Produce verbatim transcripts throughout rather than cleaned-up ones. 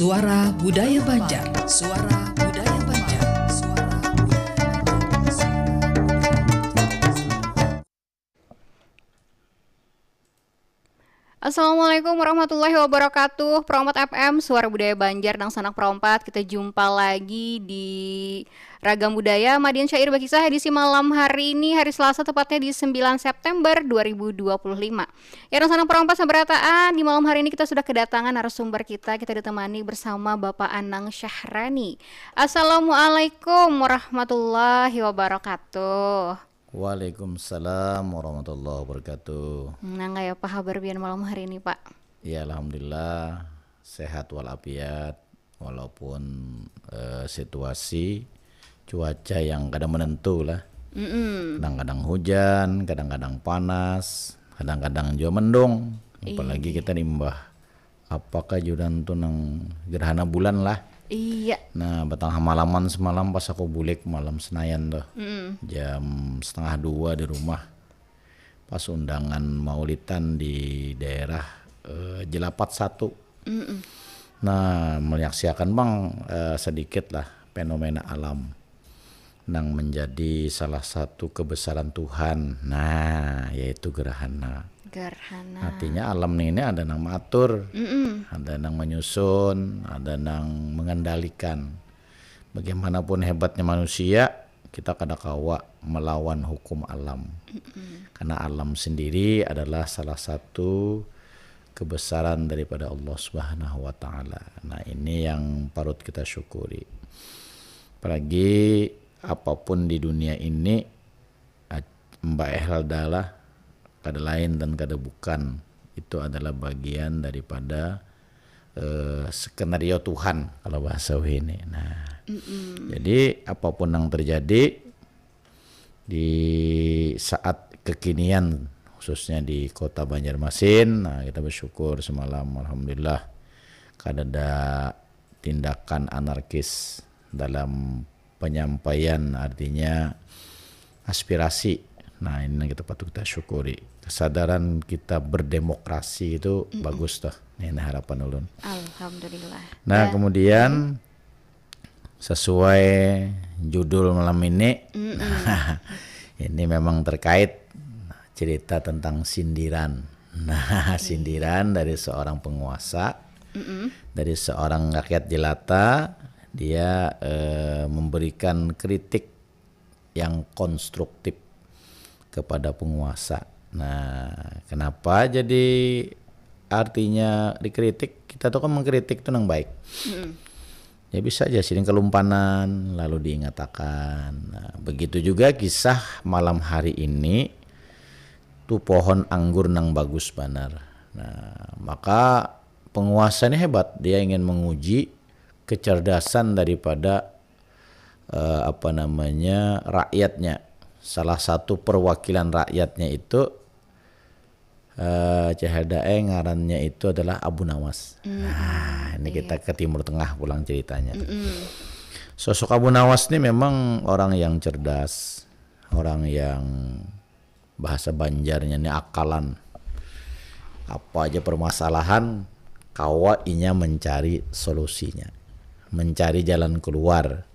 Suara Budaya Banjar. Suara Budaya Banjar. Suara Budaya Banjar. Assalamualaikum warahmatullahi wabarakatuh. Perompat F M, Suara Budaya Banjar, nang sanak perompat. Kita jumpa lagi di Ragam Budaya, Madian Syair Bakisah, edisi malam hari ini, hari Selasa, tepatnya di sembilan September dua ribu dua puluh lima. Ya, nang sanak perompat sabarataan, di malam hari ini kita sudah kedatangan narasumber kita. Kita ditemani bersama Bapak Anang Syahrani. Assalamualaikum warahmatullahi wabarakatuh. Waalaikumsalam warahmatullahi wabarakatuh. Nang kaya apa habar pian malam hari ini, Pak? Ya, alhamdulillah, sehat walafiat, walaupun eh, situasi cuaca yang kada menentu lah. Kadang-kadang hujan, kadang-kadang panas, kadang-kadang jua mendung. Apalagi kita di mbah, apakah jua tu nang gerhana bulan lah. Iya. Nah, batang hamalaman semalam pas aku bulik malam Senayan tuh. Jam setengah dua di rumah. Pas undangan maulitan di daerah eh, Jelapat satu. Nah, menyaksiakan bang eh, sedikit lah fenomena alam nang menjadi salah satu kebesaran Tuhan. Nah, yaitu gerhana. Gerhana. Artinya alam ini ada nang mengatur, ada nang menyusun, ada nang mengendalikan. Bagaimanapun hebatnya manusia, kita kada kawa melawan hukum alam. Karena alam sendiri adalah salah satu kebesaran daripada Allah Subhanahu wa taala. Nah, ini yang parut kita syukuri. Apalagi apapun di dunia ini, Mbak Ehlda lah, kada lain dan kada bukan, itu adalah bagian daripada uh, skenario Tuhan kalau bahasa ini. Nah, mm -mm. Jadi apapun yang terjadi di saat kekinian, khususnya di kota Banjarmasin, nah, kita bersyukur semalam alhamdulillah kada ada tindakan anarkis dalam penyampaian, artinya aspirasi. Nah, ini yang kita patut kita syukuri. Kesadaran kita berdemokrasi itu mm -mm. bagus tuh. Ini harapan ulun. Alhamdulillah. Nah, ya. Kemudian sesuai judul malam ini, mm -mm. Ini memang terkait cerita tentang sindiran. Nah, sindiran dari seorang penguasa, mm -mm. Dari seorang rakyat jelata, dia eh, memberikan kritik yang konstruktif kepada penguasa. Nah, kenapa jadi artinya dikritik? Kita tuh kan mengkritik tuh yang baik. Mm. Ya bisa aja sering kelumpanan lalu diingatakan. Nah, begitu juga kisah malam hari ini tuh pohon anggur nang bagus banar. Nah, maka penguasa ini hebat, dia ingin menguji kecerdasan daripada uh, apa namanya rakyatnya. Salah satu perwakilan rakyatnya itu uh, Cahildae ngarannya itu adalah Abu Nawas. Mm. Nah, ini iya. Kita ke Timur Tengah pulang ceritanya. Mm -mm. Sosok Abu Nawas ini memang orang yang cerdas, orang yang bahasa Banjarnya ini akalan. Apa aja permasalahan, kawa inya mencari solusinya, mencari jalan keluar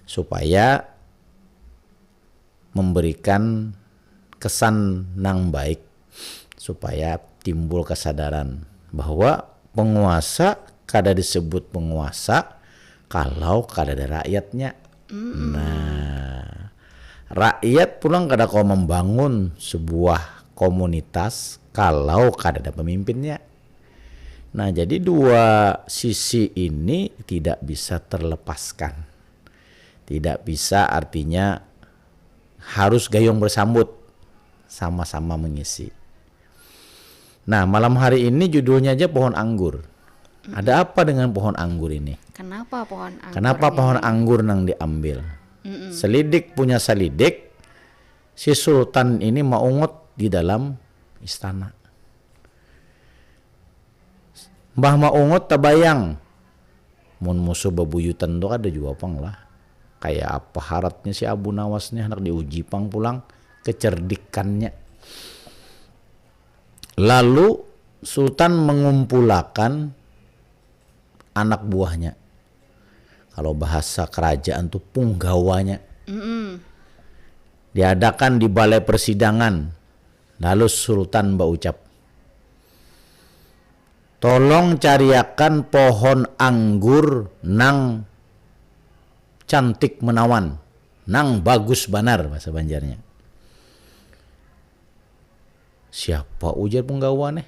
supaya memberikan kesan nang baik, supaya timbul kesadaran bahwa penguasa kada disebut penguasa kalau kada ada rakyatnya. Mm. Nah, rakyat pulang kada kau membangun sebuah komunitas kalau kada ada pemimpinnya. Nah, jadi dua sisi ini tidak bisa terlepaskan. Tidak bisa artinya harus gayung bersambut, sama-sama mengisi. Nah, malam hari ini judulnya aja pohon anggur. Ada apa dengan pohon anggur ini? Kenapa pohon anggur? Kenapa pohon anggur nang diambil? Mm -mm. Selidik punya selidik, si sultan ini maungut di dalam istana. Mbah maungut tabayang, mun musuh babuyutan tu kada jua pang lah. Kaya apa haratnya si Abu Nawas ni handak diuji pang pulang kecerdikannya. Lalu Sultan mengumpulakan anak buahnya. Kalau bahasa kerajaan tuh punggawanya. Mm-mm. Diadakan di balai persidangan. Lalu Sultan baucap, "Tolong cariakan pohon anggur nang cantik menawan, nang bagus banar," bahasa Banjarnya. "Siapa?" ujar punggawa neh.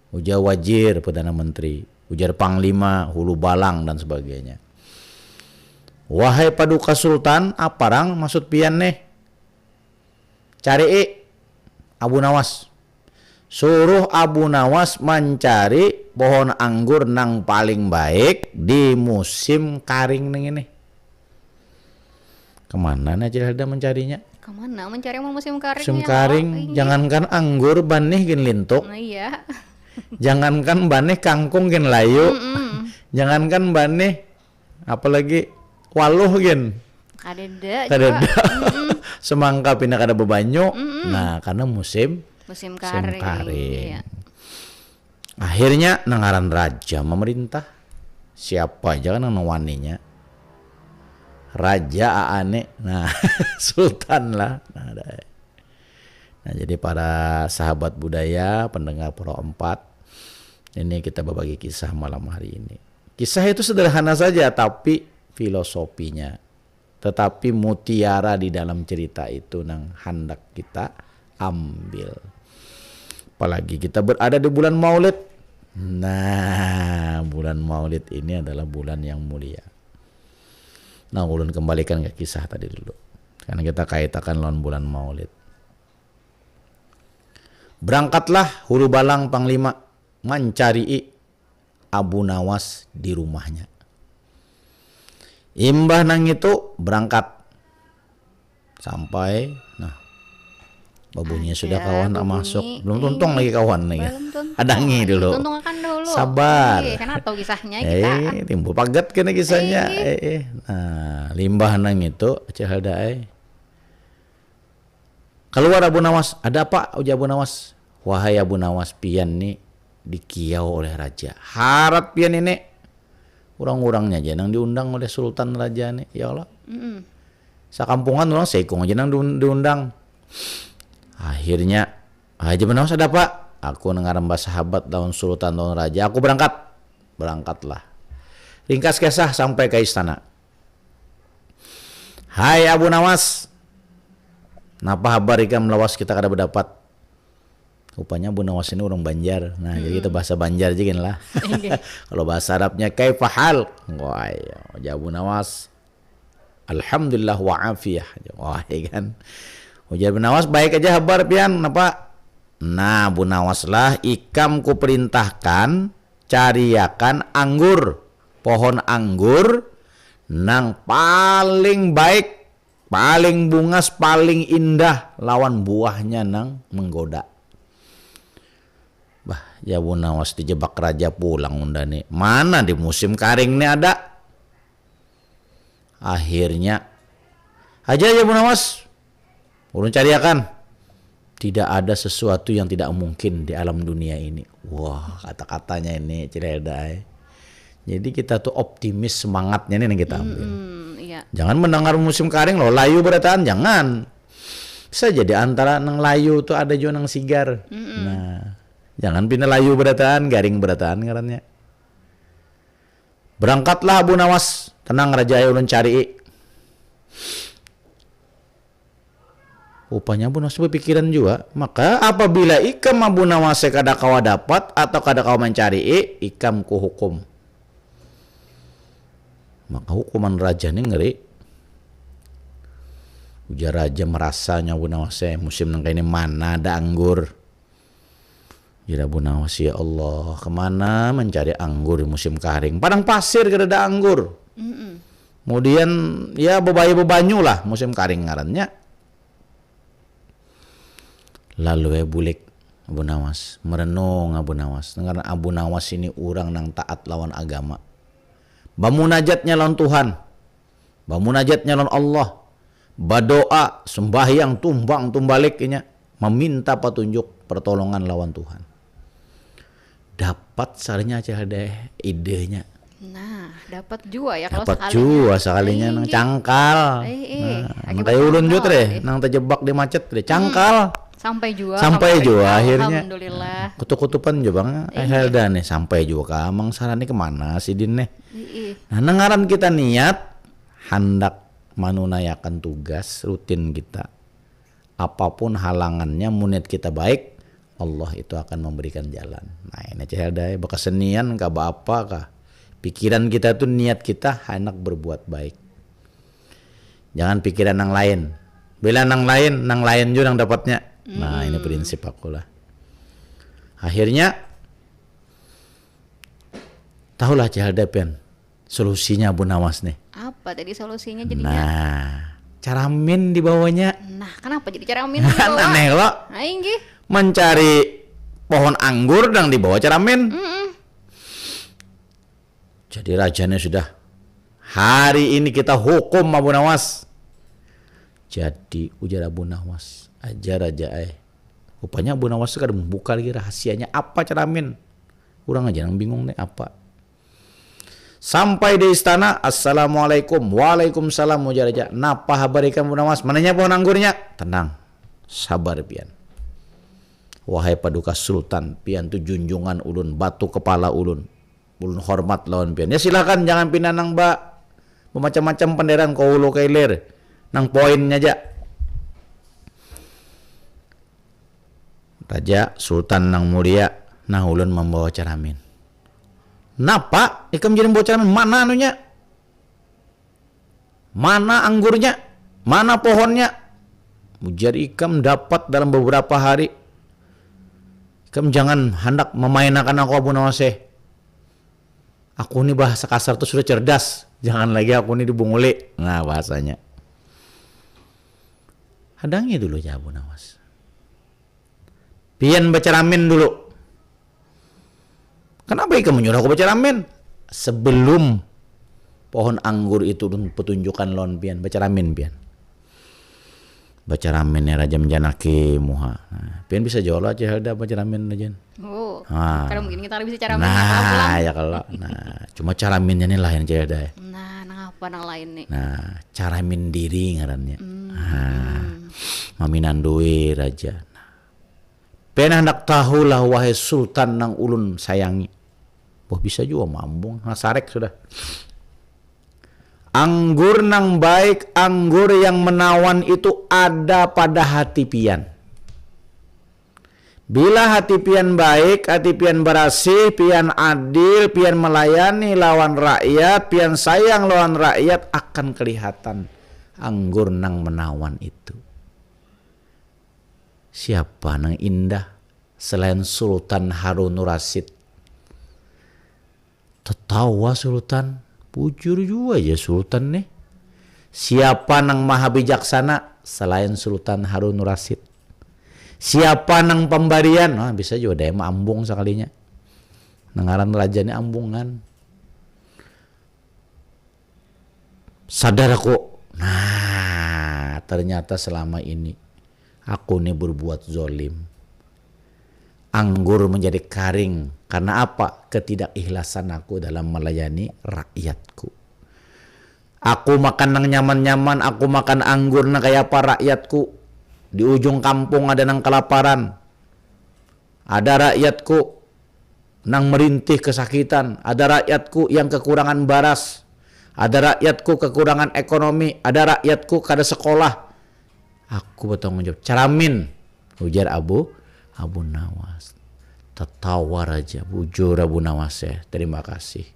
Ujar wajir, perdana menteri, ujar panglima, hulu balang dan sebagainya. "Wahai paduka sultan, apa rang maksud pian neh?" "Cari i Abu Nawas. Suruh Abu Nawas mancari pohon anggur nang paling baik di musim karing nang ini." Kemana nih Acil Helda mencarinya? Kemana mencari mau musim karing? Musim ya, karing, oh, iya. Jangankan anggur, banih gin lintuk. Nah, iya. Jangankan banih, kangkung gin layu. Mm-mm. Jangankan banih, apalagi waluh gin. Kadada. Kadada. Semangka pina kada bebanyu. Mm-mm. Nah, karena musim, musim karing. Iya. Akhirnya nang ngaran raja memerintah. Siapa aja kan nang waninya? Raja aane. Nah, sultan lah. Nah, ada. Nah, jadi para sahabat budaya, pendengar Pro empat, ini kita berbagi kisah malam hari ini. Kisah itu sederhana saja, tapi filosofinya, tetapi mutiara di dalam cerita itu nang handak kita ambil. Apalagi kita berada di bulan Maulid. Nah, bulan Maulid ini adalah bulan yang mulia. Nah, ulun kembalikan ke kisah tadi dulu. Karena kita kaitakan lawan bulan Maulid. Berangkatlah hulu balang panglima mancarii Abu Nawas di rumahnya. Imbah nang itu berangkat sampai, nah, babunyi sudah kawan nak masuk. Belum tuntung lagi kawan lagi. Belum tuntung. Hadangi dulu. Tuntungakan dulu. Sabar. Iya, karena tahu kisahnya kita. Eh, timbul pagat kena kisahnya. Eh, eh. Nah, limbah nang itu, Acil Helda ai. Keluar Abu Nawas. "Ada apa?" ujar Abu Nawas. "Wahai Abu Nawas, pian ni dikiau oleh raja. Harat pian ini." Urang-urangnya aja nang diundang oleh sultan raja ni, ya Allah. Mm-mm. Sakampungan urang seikung aja nang diun-, diundang. Akhirnya, "Aja Abu Nawas, ada apa?" "Aku nang ngaran basahabat lawan sultan, lawan raja. Aku berangkat." Berangkatlah. Ringkas kisah, sampai ke istana. "Hai Abu Nawas, napa habar ikam lawas kita kada berdapat?" Rupanya Abu Nawas ini orang Banjar. Nah, jadi kita bahasa Banjar aja gin lah. Oke. Kalau bahasa Arabnya, "Kaifa hal?" Wah, iya. Ujar Abu Nawas, "Alhamdulillah wa afiyah." Wah, iya kan. Ujar Abu Nawas, "Baik aja habar pian, napa?" "Nah, Abu Nawas lah, ikam kuperintahkan cariakan anggur, pohon anggur nang paling baik, paling bungas, paling indah, lawan buahnya nang menggoda." Bah, ya Abu Nawas dijebak raja pulang unda ni. Mana di musim karing ni ada? Akhirnya, "Aja ya Abu Nawas, ulun cariakan. Tidak ada sesuatu yang tidak mungkin di alam dunia ini." Wah, kata-katanya ini, Acil Helda ai. Jadi kita tuh optimis semangatnya nih yang kita ambil. Mm-mm, iya. Jangan mendengar musim karing loh, layu berataan, jangan. Bisa jadi antara nang layu tuh ada juga nang sigar. Mm-mm. Nah, jangan pina layu berataan, garing berataan ngarannya. Berangkatlah Abu Nawas, "Tenang raja, ayo ulun cari." Rupanya Abu Nawas berpikiran juga, "Maka apabila ikam Abu Nawas kada kawa dapat atau kada kawa mencari, ikam kuhukum." Maka hukuman raja ni ngeri. Ujar raja merasanya Abu Nawas, "Eh, musim nang kaini mana ada anggur?" Jar Abu Nawas, "Ya Allah, kemana mencari anggur di musim karing? Padang pasir kada ada anggur." Mm-mm. Kemudian, ya, bebaya bebanyu lah musim karing ngarannya. Lalu, eh, bulik Abu Nawas, merenung Abu Nawas. Karena Abu Nawas ini orang nang taat lawan agama. Bamunajatnya lawan Tuhan. Bamunajatnya lawan Allah, badoa, sembahyang, tumbang, tumbalik inya, meminta petunjuk, pertolongan lawan Tuhan. Dapat sarnya aja ada idenya. Nah, dapat jua ya kalau dapat jua sekalinya nang cangkal. Eh, eh, nah, kayak ulun juga deh, nang terjebak di macet deh, cangkal. Sampai jua. Sampai jua akhirnya. Alhamdulillah. Kutup-kutupan juga bang, eh, Helda nih sampai juga ke Amang Sarah nih kemana sih Din nih. Ih, ih. Nah, nengaran kita niat hendak menunaikan tugas rutin kita. Apapun halangannya, mun niat kita baik, Allah itu akan memberikan jalan. Nah, ini Cik Helda, ya, bakasenian kah, baapa kah? Pikiran kita tuh, niat kita hendak berbuat baik. Jangan pikiran nang lain. Bila nang lain, nang lain juga nang dapatnya. Nah, ini prinsip aku lah. Akhirnya, tahulah Cik Helda pian solusinya Abu Nawas nih. Apa tadi solusinya jadinya? Nah, caramin dibawanya. Nah, kenapa jadi caramin dibawa? Aneh lo. Aing gih. Mencari pohon anggur dan dibawa caramin. Mm-mm. Jadi rajanya sudah, hari ini kita hukum Abu Nawas. Jadi ujar Abu Nawas, aja raja eh. Rupanya Abu Nawas itu kada membuka lagi rahasianya apa caramin. Orang aja yang bingung nih apa. Sampai di istana, assalamualaikum, waalaikumsalam, ujar raja. Napa habar ikam Abu Nawas? Mananya pohon anggurnya? Tenang, sabar pian. Wahai paduka sultan, pian tu junjungan ulun, batu kepala ulun. Ulun hormat lawan pian. Ya silakan, jangan pina nang ba bamacam-macam panderan ka hulu ka hilir. Nang poinnya aja. Raja, sultan nang mulia, nah ulun membawa caramin. Napa? Ikam jadi membawa caramin? Mana anunya? Mana anggurnya? Mana pohonnya? Ujar ikam dapat dalam beberapa hari. Ikam jangan hendak memainakan aku Abu Nawas eh. Aku ni bahasa kasar tuh sudah cerdas. Jangan lagi aku ni dibunguli. Nah, bahasanya. Hadangi dulu ya Abu Nawas. Pian bacaramin dulu. Kenapa ikam menyuruh aku bacaramin? Sebelum pohon anggur itu ulun petunjukan lawan pian, bacaramin pian. Bacaramin ya raja menjanaki muha. Nah, pian bisa jolo aja ada bacaramin aja. Oh, Ah. Kalau mungkin kita bisa caramin Nah, pulang. Ya kalau. Nah, cuma caraminnya nih lain aja ada. Nah, nang apa nang lain nih? Nah, caramin diri ngarannya. Hmm. Nah, maminandui raja. Nah, pian hendak tahu lah wahai sultan nang ulun sayangi. Wah, bisa juga mambung. Nah, sarek sudah. Anggur nang baik, anggur yang menawan itu ada pada hati pian. Bila hati pian baik, hati pian barasih, pian adil, pian melayani lawan rakyat, pian sayang lawan rakyat, akan kelihatan anggur nang menawan itu. Siapa nang indah selain Sultan Harun Rasid? Tetawa Sultan, bujur juga ya Sultan nih. Siapa nang maha bijaksana selain Sultan Harun Rasid? Siapa nang pembarian? Nah, bisa juga deh ambung sekalinya. Nengaran raja ini ambungan. Sadar aku. Nah, ternyata selama ini aku ini berbuat zolim. Anggur menjadi karing. Karena apa? Ketidakikhlasan aku dalam melayani rakyatku. Aku makan nang nyaman-nyaman, aku makan anggur nang kayak apa rakyatku. Di ujung kampung ada nang kelaparan. Ada rakyatku nang merintih kesakitan, ada rakyatku yang kekurangan baras, ada rakyatku kekurangan ekonomi, ada rakyatku kada sekolah. Aku bertanggung jawab. Caramin, ujar Abu Abu Nawas. Tetawa raja, bujur Abu Nawas ya. Terima kasih.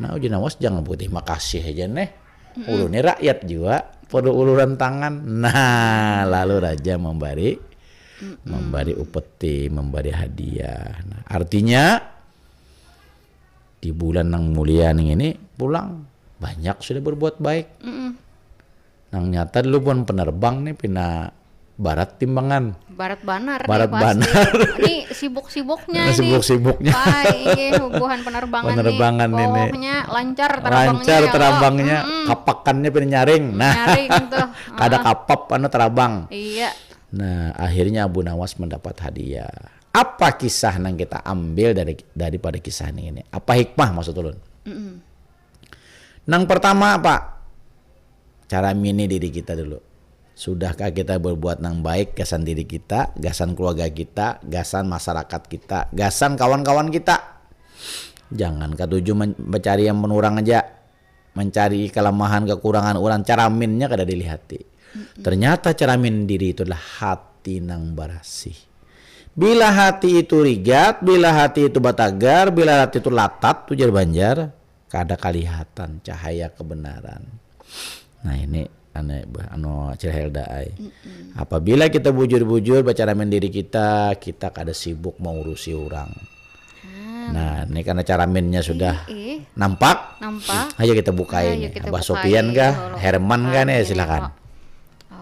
Nah, ujar Nawas jangan putih makasih aja nih. Ulun ini rakyat juga, perlu uluran tangan. Nah, lalu raja memberi memberi upeti, memberi hadiah. Nah, artinya di bulan nang mulia nih ini pulang banyak sudah berbuat baik. Mm-mm. Nang nyata dulu pun penerbang nih pina barat timbangan. Barat banar Barat nih pasti. banar. Ini sibuk-sibuknya nih. Sibuk-sibuknya. Pai, iya, bubuhan penerbangan, Penerbangan nih. ini. Pokoknya lancar terbangnya. Lancar Ya Allah. terbangnya, Mm-mm. kapakannya pina nyaring. Nah, Nyaring tuh. kada Ah, kapap anu terabang. Iya. Nah, akhirnya Abu Nawas mendapat hadiah. Apa kisah yang kita ambil dari daripada kisah ini? Apa hikmah maksud ulun? Mm-mm. Nang pertama apa? Cara mini diri kita dulu. Sudahkah kita berbuat nang baik gasan diri kita, gasan keluarga kita, gasan masyarakat kita, gasan kawan-kawan kita? Jangan katuju men- mencari yang menurang aja. Mencari kelemahan, kekurangan orang, caraminnya kada dilihati. Mm-mm. Ternyata caramin diri itu adalah hati nang barasih. Bila hati itu rigat, bila hati itu batagar, bila hati itu latat, tujar Banjar, kada kalihatan cahaya kebenaran. Nah, ini anu, anu Cil Helda ai. Mm-mm. Apabila kita bujur-bujur bacara diri kita, kita kada sibuk mengurusi orang. Ah. Nah, ini karena caraminnya sudah Ih, ih. Nampak. Nampak. Ayo kita bukai. Ayo nih. Kita Abah bukai Sopian kah? Dulu. Herman kah nih? Oke, silakan.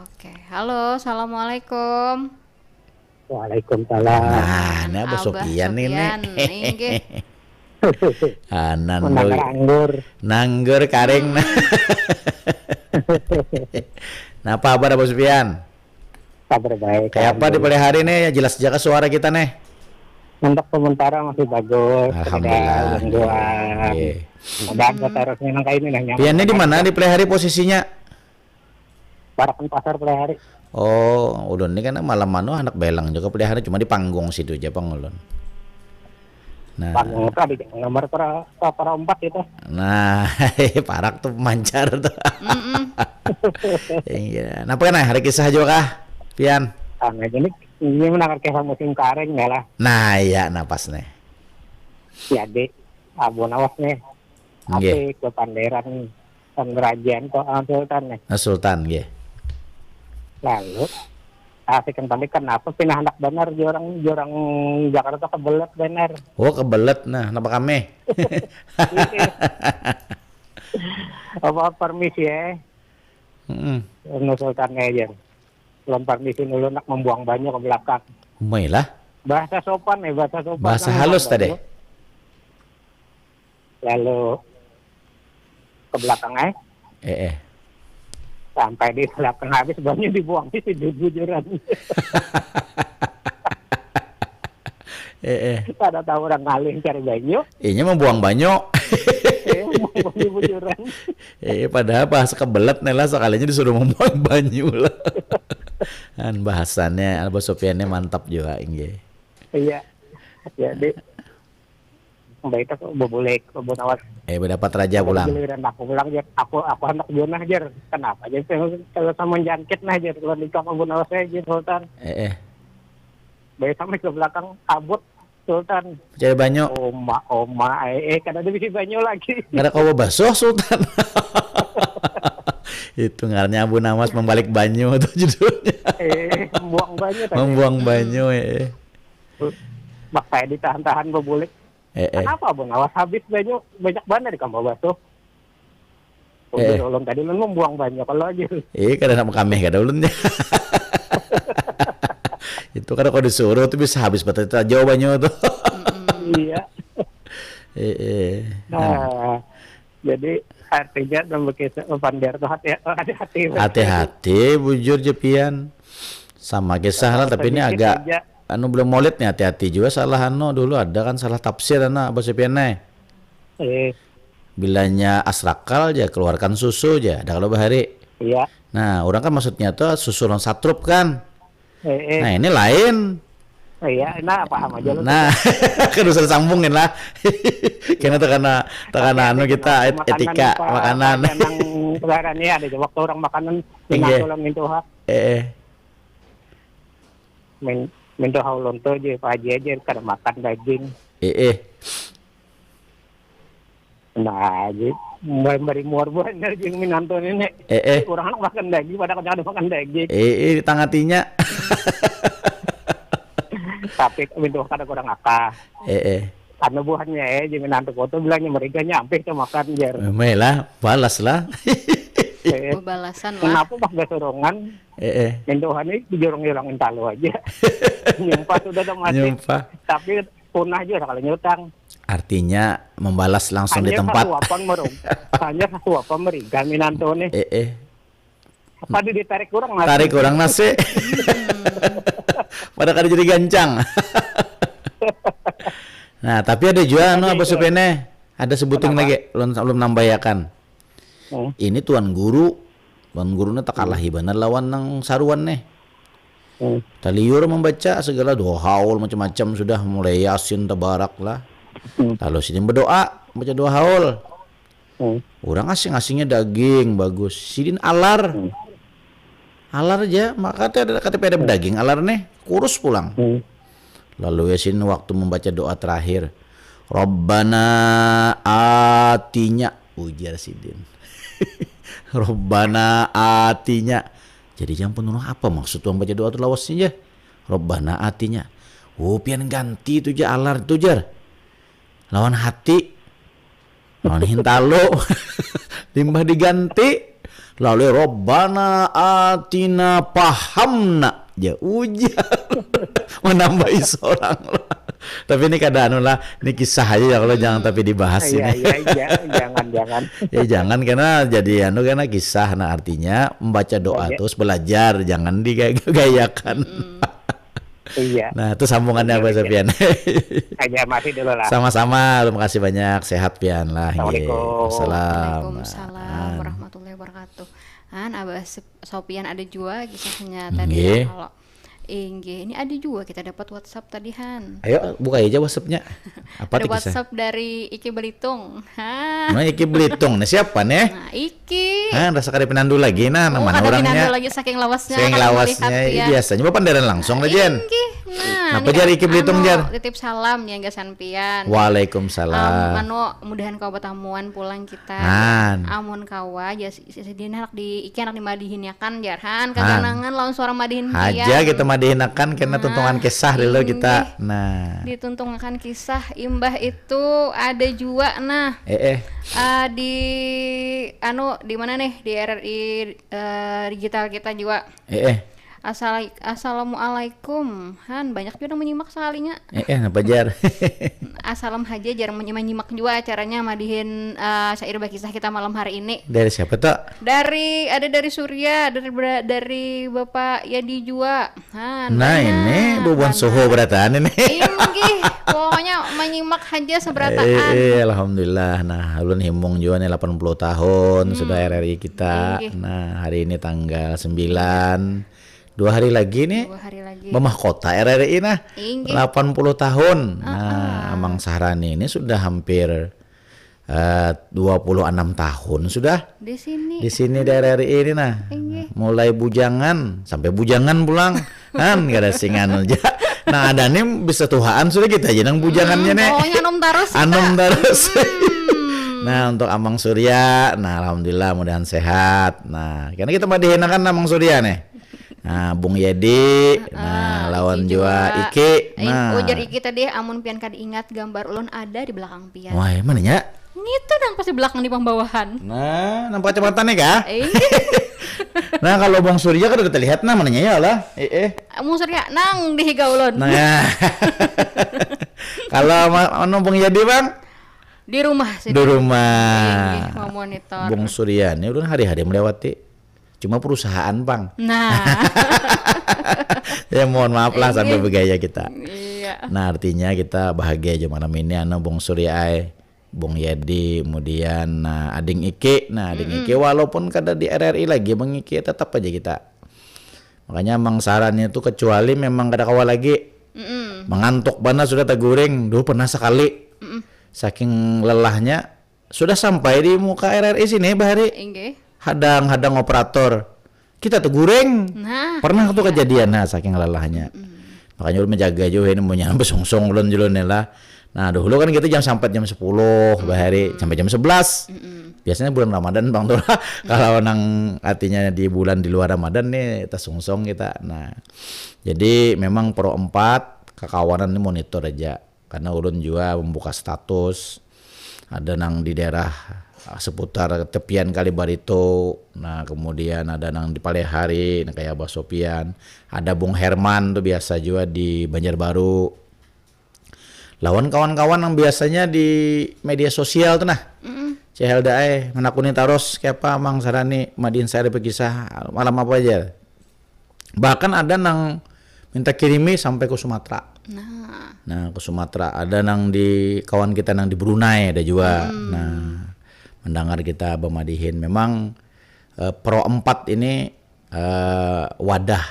Oke. Halo, assalamualaikum. Waalaikumsalam. Nah, ini Abah Sopian ini. Inggih. Anan boy. Nanggur. Nanggur karing. Napa kabar Abah Sopian? Kabar baik. Kayak apa di hari ini? Jelas jaga suara kita nih. Untuk sementara masih bagus. Alhamdulillah. Ada gangguan. Ada terus memang kayak ini nanya. Pian ini di mana di hari posisinya? Parakan pasar pelihari. Oh, ulun ni kan malam anu anak belang juga pelihari, cuma di panggung situ aja pang ulun. Nah. Panggung itu ada nomor para para empat itu. Nah, parak tuh mancar tuh. Mm-mm. Iya. Napa kan hari kisah juga kah, Pian? Karena ini ini menakar kisah musim karing ya lah. Nah, iya, nah pas nih. Jadi, Abu Nawas nih. Nggih. Apik, bepanderan pangerajian kok, ah, Sultan nih. Ah, Sultan, nggih. Lalu, asik yang tadi kenapa pindah anak benar jorang jorang Jakarta kebelet benar. Oh, kebelet nah, kenapa kami? Apa permisi ya? Mm-mm. Sultan aja. Belum permisi dulu nak membuang banyu ke belakang. Umai lah. Bahasa sopan ya, bahasa sopan. Bahasa halus tadi. Lalu ke belakang eh. Eh, eh. Sampai di belakang habis banyu dibuang di situ bujuran. Eh, eh. Kada tahu orang ngalih cari banyu. Inya membuang banyu. Eh, membuang di bujuran. Eh, padahal bahasa kebelet nih lah sekalinya disuruh membuang banyu lah. Kan bahasannya, bahasa Sopiannya mantap juga, inggih. Iya. Jadi Baik aku bebulek, bebun awas. Eh, berdapat raja pulang. Giliran aku pulang, jer. Aku, aku hendak junah, jer. Kenapa, jer? Kalau, kalau sama jangkit, nah, jer. Kalau di kebun awas saya, jer, Sultan. Eh, eh. Baik sampai ke belakang, kabut, Sultan. Cari banyu. Oma, oma, eh, eh, kada ada bisi banyu lagi. Kada kawa basuh, Sultan. Itu ngarannya Abu Nawas membalik banyu, itu judulnya. Eh, membuang banyu tadi. Membuang banyu, eh. Mak saya ditahan-tahan bebulik. Eh, eh. Kenapa Abang Awas habis banyu banyak banar di kamar basuh? Udah eh, ulun tadi ulun membuang banyu kalau aja. Eh, kada nak makameh kada ulun. Itu kada kau disuruh tuh bisa habis betul jauh banyu tuh. Iya. Eh, eh. Nah, jadi artinya dalam kisah pander tuh hati hati hati hati bujur jepian sama kisah lah tapi ini agak anu belum molid nih hati-hati juga salah anu dulu ada kan salah tafsir anak bos jepian nih eh. Bilanya asrakal aja keluarkan susu aja ada kalau bahari iya nah orang kan maksudnya tuh susu non satrup kan Eh, eh. Nah ini lain. Iya, nah paham aja lu. Nah, kan usah sambungin lah. Karena terkena terkena anu kita etika makanan. Makanan. Yang sekarang ini ada waktu orang makanan minang tolong mintuha. Eh, eh. Min mintuha ulun tuh aja Pak Haji aja kada makan daging. Eh, eh. Nah, jadi mulai bari muar banar jeng minantu ini. Eh, eh. Orang anak makan daging, pada kada makan daging. Eh, eh, tangatinya. Tapi mintu kada kurang akal. Eh, eh. Karena buhannya eh, jeng minantu foto bilangnya mereka nyampe ke makan jer. Memang lah, balas lah. Eh, balasan lah. Kenapa pas gak sorongan? Eh, eh. Mintuhan ini dijorong-jorongin talu aja. Nyumpah sudah ada mati. Nyumpah. Tapi punah juga kalau nyutang. Artinya membalas langsung hanya di tempat. Sasuapan merug, hanya sasuapan meriga minantu nih. Eh, eh. Apa di ditarik kurang nasi? Tarik kurang nasi. Pada kada jadi gancang. Nah, tapi ada juga anu apa supene? Ada sebuting lagi, ulun ulun nambahiakan. Hmm. Ini tuan guru, tuan guru ni takalahi banar lawan nang saruan nih. Hmm. Taliur membaca segala doa haul macam-macam sudah, mulai Yasin, Tabarak lah. Hmm. Lalu sidin berdoa, baca doa haul. Hmm. Orang asing-asingnya daging bagus, sidin alar. Hmm. Alar aja, maka ada K T P ada daging alar nih, kurus pulang. Hmm. Lalu Yasin waktu membaca doa terakhir, Rabbana atinya, ujar sidin. Rabbana atinya. Jadi jangan penuh apa maksud tuan baca doa tu lawasnya aja. Rabbana atinya. Oh, pian ganti tu ja alar tu jar. Lawan hati. Lawan hintalo. Limbah diganti. Lalu Rabbana atina pahamna. Ya ujar. Menambahi seorang lah. Tapi ini kada anu lah, ini kisah aja ya kalau jangan tapi dibahas ini. Iya, iya, iya, jangan, jangan. Ya jangan karena jadi anu karena kisah. Nah, artinya membaca doa terus belajar, jangan digayakan. Iya. Nah, itu sambungannya Abah Sopian. Aja masih dulu lah. Sama-sama, terima kasih banyak. Sehat pian lah. Assalamualaikum. Waalaikumsalam warahmatullahi wabarakatuh. Han, Abah Sopian ada juga kisahnya tadi ya, kalau Inggih, ini ada juga kita dapat WhatsApp tadi, Han. Ayo buka aja WhatsApp-nya. Apa ada tuh kisah? WhatsApp dari Iki Belitung. Nah, Iki Belitung. Nah, siapa nih? Nah, Iki. Nah, rasa kada pinandu lagi nah, oh, mana orangnya? Lagi saking lawasnya. Saking lawasnya. Biasanya bapandaran langsung lah, Jen. Inggih. Nah, apa jar Iki Belitung, jar? Titip salam yang gasan pian. Waalaikumsalam. Um, anu, mudahan kawa batamuan pulang kita. Amun kawa aja sidin anak di iki anak dimadihin akan jarhan kaganangan lawan suara madihin haja kita madihin akan kena tuntungan kisah dulu kita. Nah, dituntungakan kisah imbah itu ada jua nah eh eh uh, di anu di mana nih di R R I uh, eh, digital kita juga eh eh Asal Assalamualaikum. Han, banyak juga yang menyimak sekalinya. Eh, eh apa jar? Asalam haja jarang menyimak juga acaranya madihin uh, syair bakisah kita malam hari ini. Dari siapa tuh? Dari ada dari Surya, dari dari Bapak Yadi juga. Han, nah ini bubuhan suhu berataan ini. Inggih, pokoknya menyimak haja seberataan. Eh, eh, alhamdulillah. Nah, ulun himung juga nih delapan puluh tahun hmm. Sudah R R I kita. Inggih. Nah, hari ini tanggal sembilan. Dua hari lagi nih. Dua hari lagi. Mamahkota R R I nah. Inggih. Delapan puluh tahun. Uh-uh. Nah, Amang Sahrani ini sudah hampir uh, dua puluh enam tahun sudah. Di sini. Di sini di R R I ini nah. Inggih. Mulai bujangan sampai bujangan pulang. Kan kada sing anu aja. Nah, ada nih bisa tuhaan sudah kita aja nang bujangannya hmm, nih. Pokoknya anum terus. Anum terus. Hmm. Nah, untuk Amang Surya, nah alhamdulillah mudahan sehat. Nah, karena kita madihin akan Amang Surya nih. Nah, Bung Yedi, nah, lawan jua Iki. Nah, ujar Iki tadi, amun pian kada ingat gambar ulun ada di belakang pian. Wah, mananya? Ngitu nang pas di belakang di pambawahan. Nah, nang kacamata nih kah? Eh. Nah, kalau Bung Surya kada terlihat nah mananya ya lah. Eh, eh. Bung Surya nang di higa ulun. Nah, ya. Kalau anu Bung Yedi bang? Di rumah sih. Di rumah. Memonitor. Bung Surya ini ulun hari-hari melewati. Cuma perusahaan pang. Nah. Ya mohon maaf lah sambil bergaya kita. Iya. Nah artinya kita bahagia aja malam ini anu Bung Surya ai, Bung Yedi, kemudian nah ading Iki, nah ading mm -mm. Iki walaupun kada di R R I lagi Bung Iki tetap aja kita. Makanya Mang Saran itu kecuali memang kada kawa lagi. Mm -mm. Mengantuk bana sudah teguring, dulu pernah sekali. Mm -mm. Saking lelahnya Sudah sampai di muka R R I sini bahari. Inggih. Hadang-hadang operator. Kita tuh goreng. Nah, pernah tuh iya. Kejadian nah saking lelahnya. Mm-mm. Makanya ulun menjaga juga ini punya sampai sungsung ulun julun lah. Nah, dulu kan kita jam sampai jam sepuluh mm-mm. Bahari sampai jam sebelas. Mm-mm. Biasanya bulan Ramadan bang tuh lah. Kalau nang artinya di bulan di luar Ramadan nih kita sungsung kita. Nah, jadi memang pro empat kekawanan ini monitor aja. Karena ulun jua membuka status ada nang di daerah seputar tepian Kali Barito, nah kemudian ada nang di Palehari, nah kayak Abah Sopian, ada Bung Herman tuh biasa juga di Banjarbaru. Lawan kawan-kawan yang biasanya di media sosial tuh nah, mm -mm. Cihel dae menakuni taros, "Kepa Mang Sarani, madin saya ada berkisah malam apa aja?" Bahkan ada nang minta kirimi sampai ke Sumatera. Nah, Nah, ke Sumatera ada nang di kawan kita nang di Brunei ada juga. Nah, mendengar kita bamadihin memang eh, Pro empat ini eh, wadah.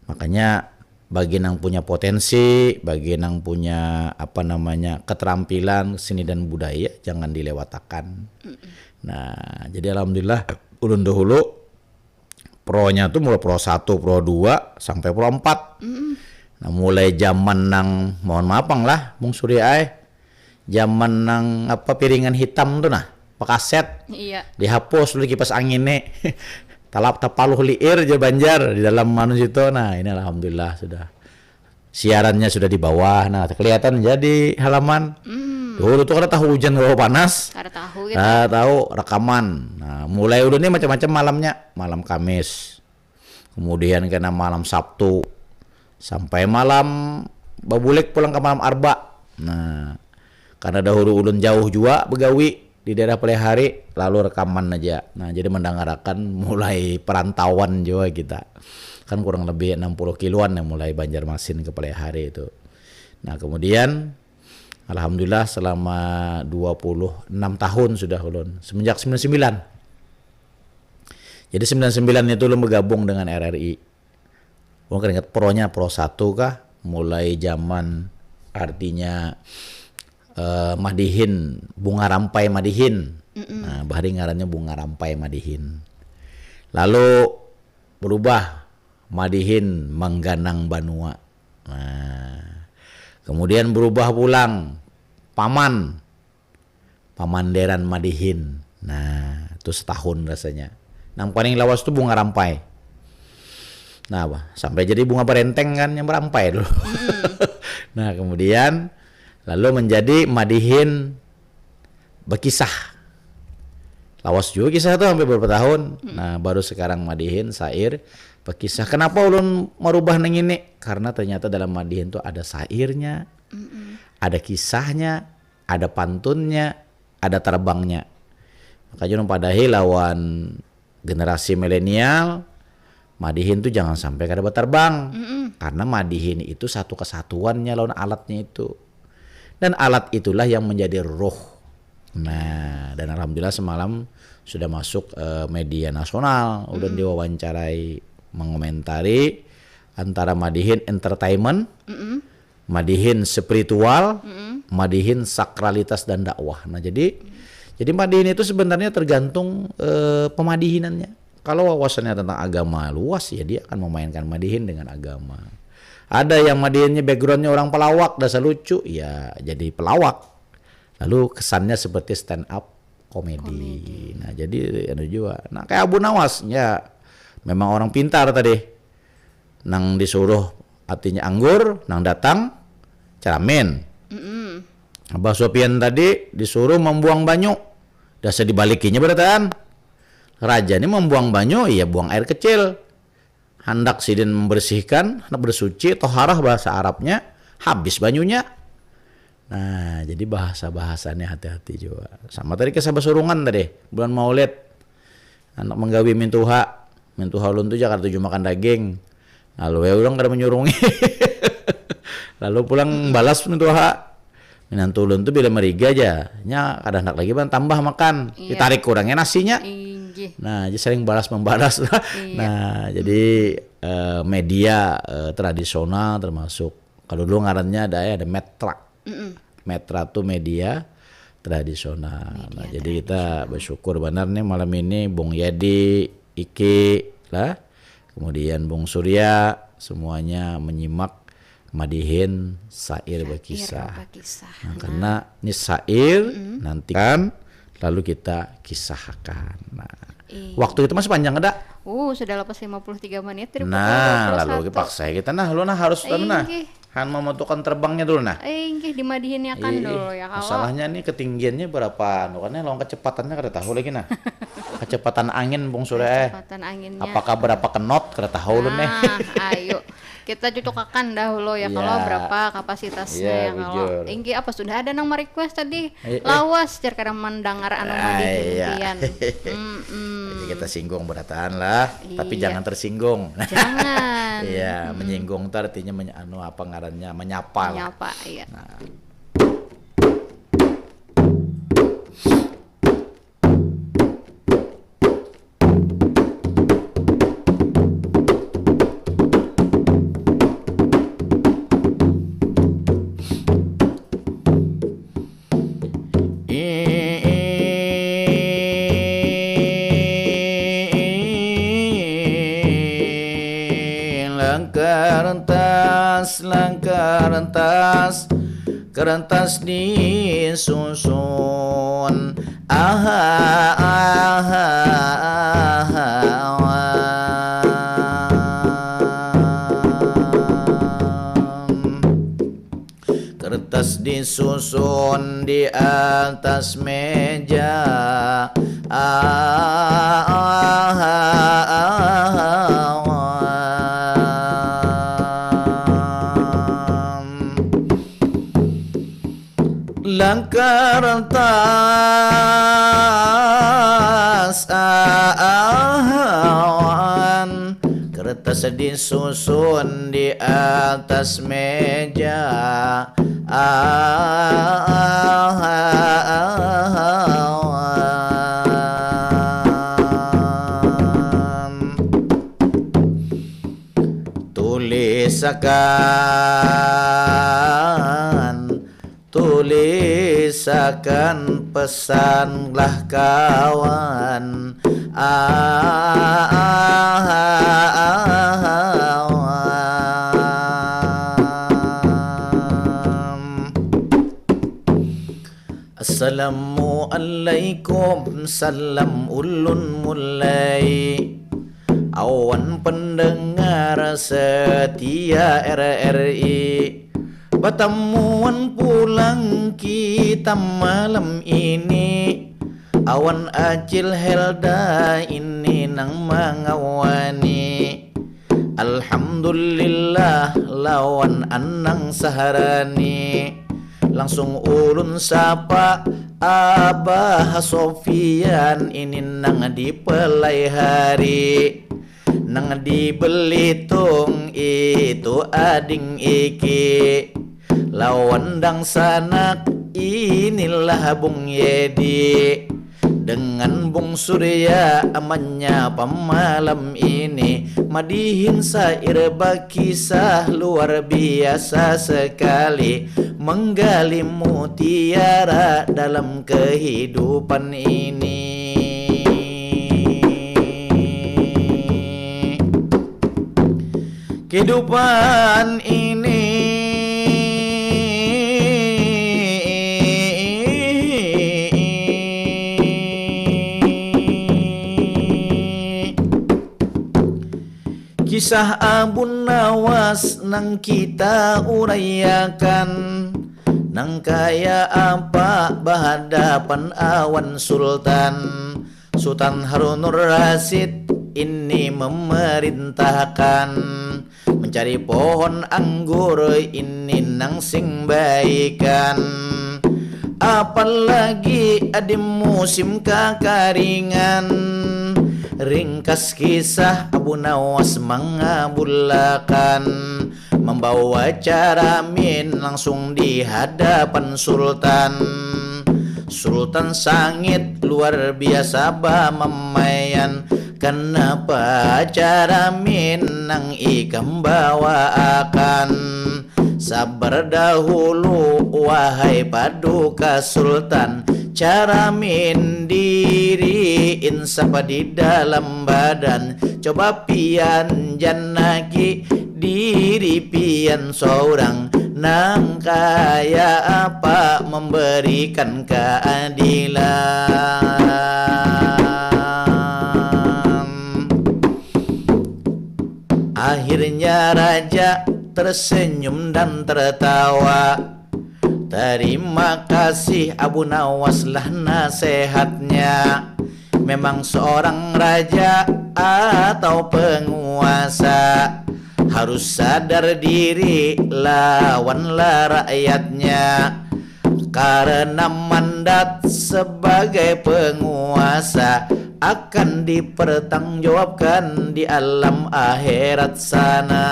Makanya bagi nang punya potensi, bagi nang punya apa namanya keterampilan seni dan budaya jangan dilewatakan. Nah, jadi alhamdulillah ulun dahulu pronya tuh mulai pro satu, pro dua sampai pro empat. Nah, mulai zaman nang mohon maaf pang lah, Bung Surya ai. Zaman nang apa piringan hitam tuh nah, pekaset. Iya. Dihapus dulu kipas angin nih. Talap tapaluh liir je Banjar di dalam anu situ. Nah, ini alhamdulillah sudah siarannya sudah di bawah. Nah, kelihatan jadi halaman. Dulu tuh kada tahu hujan kalau panas. Kada tahu gitu. Nah, tahu rekaman. Nah, mulai ulun nih macam-macam malamnya. Malam Kamis. Kemudian kena malam Sabtu sampai malam babulik pulang ke malam Arba. Nah, karena dahulu ulun jauh juga begawi di daerah Pelihari, lalu rekaman aja. Nah, jadi mendangarakan mulai perantauan juga kita. Kan kurang lebih enam puluh kiloan yang mulai Banjarmasin ke Pelihari itu. Nah, kemudian alhamdulillah selama dua puluh enam tahun sudah ulun semenjak sembilan sembilan. Jadi sembilan sembilan itu ulun bergabung dengan R R I. Ulun kan ingat pronya pro satu kah? Mulai zaman artinya eh, madihin bunga rampai madihin. Nah, bahari ngarannya bunga rampai madihin. Lalu berubah madihin mengganang banua. Nah, kemudian berubah pulang paman pamanderan madihin. Nah, itu setahun rasanya. Nang paling lawas tuh bunga rampai. Nah, apa? Sampai jadi bunga berenteng kan yang berampai dulu. Nah, kemudian lalu menjadi madihin berkisah. Lawas juga kisah tuh sampai beberapa tahun. Nah, baru sekarang madihin sair berkisah. Kenapa ulun merubah nang ini? Karena ternyata dalam madihin tuh ada sairnya, ada kisahnya, ada pantunnya, ada terbangnya. Makanya ulun padahi lawan generasi milenial, madihin tuh jangan sampai kada berterbang. Karena madihin itu satu kesatuannya lawan alatnya itu. Dan alat itulah yang menjadi roh. Nah, dan alhamdulillah semalam sudah masuk eh, media nasional, ulun diwawancarai mengomentari antara madihin entertainment, madihin spiritual, madihin sakralitas dan dakwah. Nah, jadi jadi madihin itu sebenarnya tergantung eh, pemadihinannya. Kalau wawasannya tentang agama luas, ya dia akan memainkan madihin dengan agama. Ada yang madihinnya backgroundnya orang pelawak, dasar lucu, ya jadi pelawak. Lalu kesannya seperti stand up comedy. Nah, jadi anu juga. Nah, kayak Abu Nawas, ya memang orang pintar tadi. Nang disuruh artinya anggur, nang datang ceramin. Abah Sopian tadi disuruh membuang banyu. Dasar dibalikinya berataan. Raja ini membuang banyu, iya buang air kecil. Handak sidin membersihkan, handak bersuci, toharah bahasa Arabnya, habis banyunya. Nah, jadi bahasa-bahasanya hati-hati juga. Sama tadi kisah basurungan tadi, bulan Maulid. Anak menggawi mintuha, mintuha ulun tu Jakarta tujuh makan daging. Lalu ya orang kada menyurungi. Lalu pulang balas mintuha. Minantu ulun tu bila meriga aja, nya kada hendak lagi bang tambah makan, Iya. Ditarik kurangnya nasinya. Inggih. Nah, jadi sering balas membalas lah. Iya. Nah, jadi eh, media eh, tradisional termasuk kalau dulu ngarannya ada ya ada metra. Metra tuh media tradisional. Nah, jadi kita bersyukur benar nih malam ini Bung Yedi, Iki lah, kemudian Bung Surya semuanya menyimak madihin sair berkisah. Berkisah. Nah, karena ini sair nanti kan lalu kita kisahkan. Nah, Iya. Waktu kita masih panjang ada? Uh, sudah lepas lima puluh tiga menit dari pukul Nah, dua puluh satu. Lalu dipaksa kita nah, lu nah harus anu nah. Inggih. Han memutuhkan terbangnya dulu nah. Eh, inggih dimadihinnya kan Ih, dulu ya kalau Masalahnya nih ketinggiannya berapa anu kan lawan kecepatannya kada tahu lagi nah. Kecepatan angin Bung Surya eh. Kecepatan anginnya. Apakah berapa knot kada tahu lu nih. Nah, ayo. Kita cucukakan dahulu ya kalau Iya. Berapa kapasitasnya Iya, ya kalau. bujur. Inggih apa sudah ada nang merequest tadi? Eh, eh. Lawas jar kada mendengar anu Ah, madihin iya. pian. Mm-mm. kita singgung berataan lah, tapi iya, jangan tersinggung. Jangan. Iya, hmm, menyinggung tuh artinya meny- anu apa ngarannya, menyapa lah. Menyapa, iya. Nah. Langkar tas, langkar tas, kertas disusun. Aha, aha, aha. Kertas disusun di atas meja. Awan. Langkar tas awan. Kertas disusun di atas meja. Awan. Tulisakan, tulisakan pesanlah kawan. Awan. Assalamualaikum, salam ulun mulai. Awan pendengar setia R R I, batamuan pulang kita malam ini. Awan Acil Helda ini nang mangawani. Alhamdulillah lawan Anang Saharani. Langsung ulun sapa Abah Sofian ini nang dipelai hari. Nang di Belitung itu ading Iki. Lawan dangsanak inilah Bung Yedi. Dengan Bung Surya menyapa malam ini. Madihin sair bakisah luar biasa sekali. Menggali mutiara dalam kehidupan ini. Kehidupan ini. Kisah Abu Nawas nang kita uraiakan, nang kaya apa bahadapan awan Sultan. Sultan Harunur Rasid ini memerintahkan mencari pohon anggur ini nang sing baikan. Apalagi di musim kakaringan. Ringkas kisah Abu Nawas mangabulakan. Membawa caramin langsung di hadapan Sultan. Sultan sangit luar biasa bamamaian. Kenapa caramin nang ikam bawaakan? Sabar dahulu wahai paduka Sultan. Caramin diri insapa di dalam badan. Coba pian janaki diri pian sorang nang kaya apa memberikan keadilan. Akhirnya raja tersenyum dan tertawa. Terima kasih Abu Nawas lah nasihatnya. Memang seorang raja atau penguasa harus sadar diri lawanlah rakyatnya. Karena mandat sebagai penguasa akan dipertanggungjawabkan di alam akhirat sana.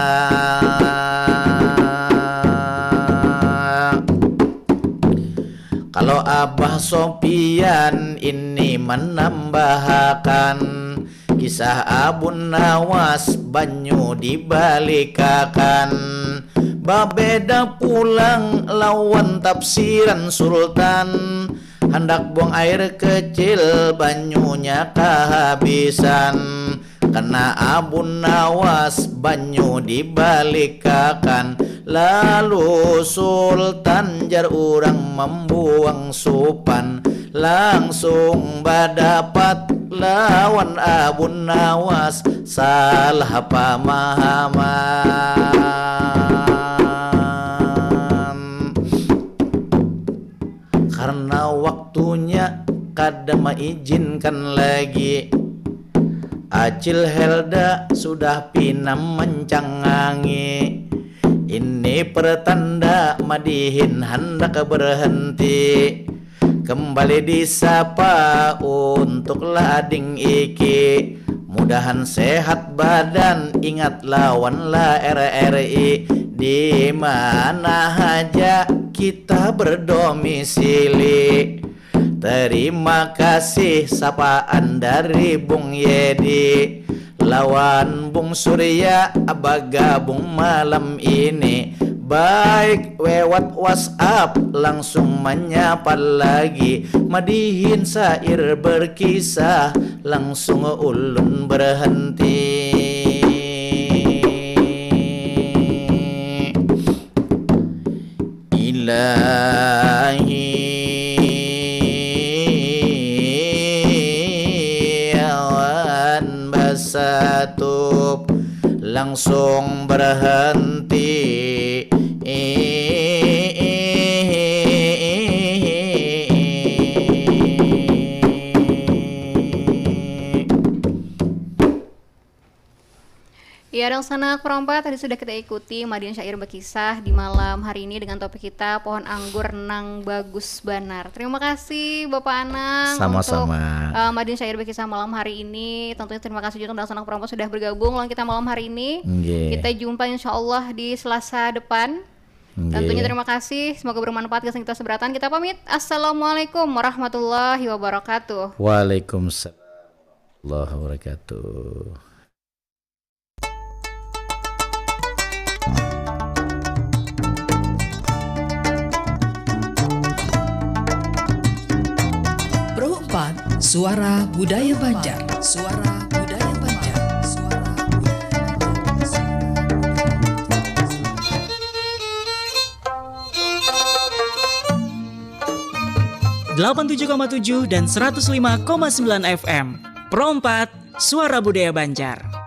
Kalau Abah Sopian ini menambahakan kisah Abun Nawas banyu dibalikakan. Babeda pulang lawan tafsiran Sultan. Handak buang air kecil banyunya kahabisan. Kena Abun Nawas banyu dibalikakan. Lalu Sultan jar urang mambuang supan. Langsung badapat lawan Abun Nawas salah pamahaman. Karena waktunya kada maizinkan lagi. Acil Helda sudah pina mancangangi. Ini pertanda madihin handak berhenti. Kembali disapa untuklah ading iki. Mudahan sehat badan, ingat lawanlah R R I. Di mana haja kita berdomisili. Terima kasih sapaan dari Bung Yedi. Lawan Bung Surya bagabung malam ini. Baik lewat WhatsApp langsung manyapa lagi. Madihin sair berkisah langsung ulun berhenti. Ilahi awan basatup langsung berhenti. Iya, dangsanak perompa, tadi sudah kita ikuti Madin Syair Bakisah di malam hari ini dengan topik kita pohon anggur nang bagus banar. Terima kasih Bapak Anang Sama-sama. untuk uh, Madin Syair Bakisah malam hari ini. Tentunya terima kasih juga dangsanak perompa sudah bergabung lawan kita malam hari ini. Nggih. Kita jumpa insya Allah di Selasa depan. Nggih. Tentunya terima kasih, semoga bermanfaat gasan kita seberatan. Kita pamit. Assalamualaikum warahmatullahi wabarakatuh. Waalaikumsalam warahmatullahi wabarakatuh. Pro empat, Suara Budaya Banjar. Suara Budaya Banjar. Suara Budaya Banjar. Delapan tujuh koma tujuh dan seratus lima koma sembilan F M. Pro empat, Suara Budaya Banjar.